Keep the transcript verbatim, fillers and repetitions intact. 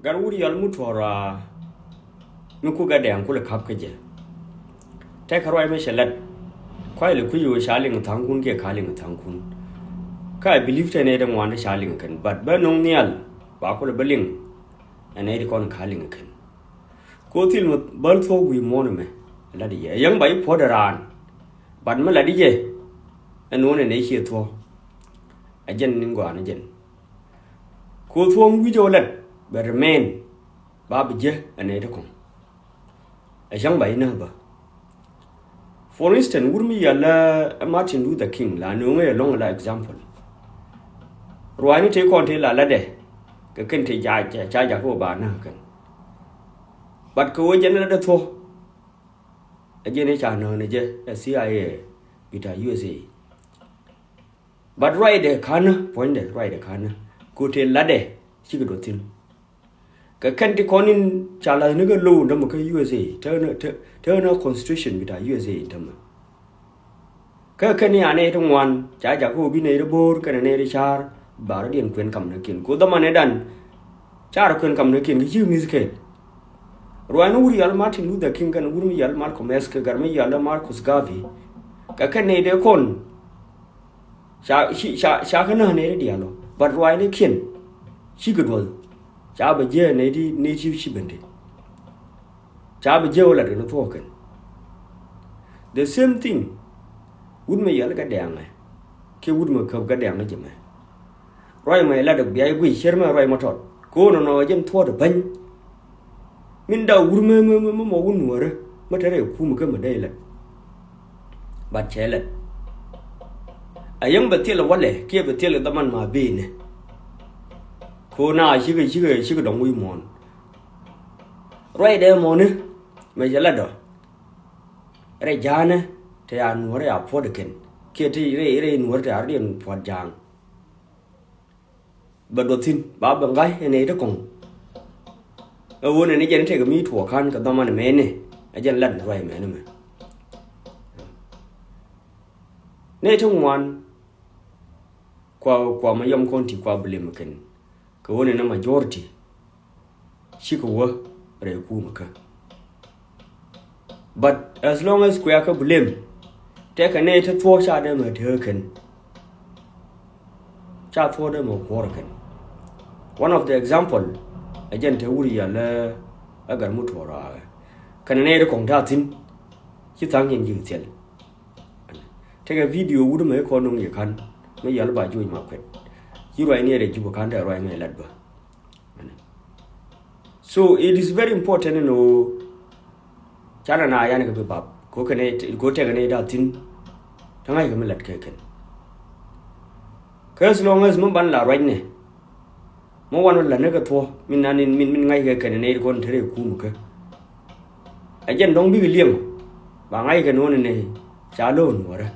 Gat wut yɔl mi tuɔɔr a mi ku gat dɛɛŋ kulɛ ka̱p kä jɛ. Tɛkɛ ruac mi cɛ lat. Kuay lɛ kui̱ ɣöö ca liŋ tha̱a̱ŋkun kiɛ ka liŋ tha̱a̱ŋkun. Ka I believe tɛ nɛy ti ŋuan ti ca liŋ kɛn, but bä no̱ŋ nhial ba kulɛ bä liŋ. Ɛ nɛy ti kɔn ka liŋ kɛn. Ko thil mi bäl thuɔ̱k wi̱i̱ muɔ̱ɔ̱n ɛmɛ lat i̱ jɛ ɛ yäŋ ba i̱ puɔ̱t ɛ raan. But mi lat i̱ jɛ ɛ nuɔ̱ɔ̱n ɛ nɛy ciɛ thuɔ̱k. Ɛ jɛn ni gɔaa ni jɛn. Ko thuɔ̱ŋ wi̱cɛ wä lat bɛ remain. Ba bi jiɛ ɛ nɛy ti kɔŋ. Ɛ cäŋ ba inä bä. For instance, wur mi yal la Martin Luther King la nööŋä yɛ lɔ̱ŋ la example. Ruaacni tëë kɔn tëë la latdɛ kɛ kɛn tëë ca ca jakä wä ba näk kɛn. But kɛ wä jɛn latdɛ thuɔ̱k. Ɛ jɛn i̱ ca näk ni jɛ ɛ C I A bita U S A. But ruacdɛ ka̱nä puɔ̱nydɛ ruacdɛ ka̱nä ko tëë latdɛ cikɛ duɔth thi̱n. Kɛ kɛn ti kɔn in ca la̱thni kä lo̱w in tämɛ kä U S A, te nä constitution bita U S A in tämɛ. Kä kɛn i̱ anɛ ti ŋuan ca jakä wä bi nɛy ti bo̱o̱r kɛnɛ nɛy ti ca̱a̱r ba rɔ̱diɛn kuɛn kam näkiɛn ko dhamanɛ dan. Ca̱a̱r kuɛn kam näkiɛn kɛ ci mi̱th kɛɛl. Ruaacni wur yal Martin Luther King kɛnɛ wur mi yal Malcolm X kɛ gat mi yal Marcus Garvey. Kɛ kɛn nɛy dee kɔn Ca ca ca kä näk nɛy ti diaal ɔ, but ruaacnikiɛn cikɛ duɔth. Ca bɛ jiɛ nɛy ti nɛy ti ci ben ti. Ca bɛ jiɛ wä lat kɛ ni thuɔɔk kɛn. The same thing. Wut mɛ yɛl kɛ dɛɛŋɛ kiɛ wut mɛ käp kɛ dɛɛŋɛ jɛ mɛ. Ruac mɛ lat ɛ bia i̱ guic cär mɛ ruac mɛ tɔt. Ko̱n nɔnɔ jɛn thuɔɔt ɛ bäny. Min daw wur mɛ mɛ mɛ mɔ wun nuɔrä mɛ tɛrɛ kum kä mɛ dee lɛt. But cɛ lɛt. A yäŋ bɛ thil walɛ kiɛ bɛ thil dhaman ma benɛ. Ko na cikɛ cikɛ cikɛ dɔŋ wi̱i̱ muɔ̱ɔ̱n. Ruacdɛ muɔ̱ɔ̱ni mɛ cɛ lat dɔ. Rɛy ja̱a̱nɛ te a nuɔrä a puɔ̱t kɛn kiɛ te rɛy rɛy nuɔrä te a rɛy puɔ̱t ja̱a̱ŋ. Bɛ duɔth thi̱n ba bɛ ŋa̱c ɛ nɛy ti kɔ̱ŋ. Ɛ ɣöö nɛn ɛ jɛn tekɛ mi tuɔɔk ka̱n kɛ dhaman mɛnɛ ɛ jɛn lat ni ruac mɛnɛ mɛ. Nɛy ti ŋuan kua kua ma yɔm kɔn ti kua bi lem kɛn kɛ ɣöö nɛn ɛ majority. Cikɛ wä rɛy kumä kä. But as long as kuɛ kä blame tekɛ nɛy ti thuɔ̱k ca dee mɛ tëë kɛn. Ca thuɔ̱k dee mɛ kuɔr kɛn. One of the example ɛ jɛn te wur yal ɛ gat mi tuɔɔr raakɛ kɛn nɛy ti kɔŋ ta̱a̱ thi̱n. Ci tha̱a̱ŋ yɛn ji̱ thiɛl. Tekɛ video wut mɛ kɔn nuŋ yɛ ka̱n mi yal ba juɔc ma kuɛt. Ci ruac ni ɛ rɛy jup ka̱n te ruac mɛ lat bä. So it is very important ni ɣöö canɛ na yan kɛ bi bap ko kɛn ko tɛk ni da thi̱n. Te ŋa̱c kɛ mi lat kɛ kɛn kä as long as mi ban la ruacnɛ. Mi wan mi lat ni kɛ thuɔ min nan min min ŋa̱c kɛ kɛn ni kɔn te rɛ kum kä. Ɛ jɛn dɔŋ bikɛ liɛŋ ba ŋa̱c kɛ nuɔ̱n ni ca lo̱o̱n wärä.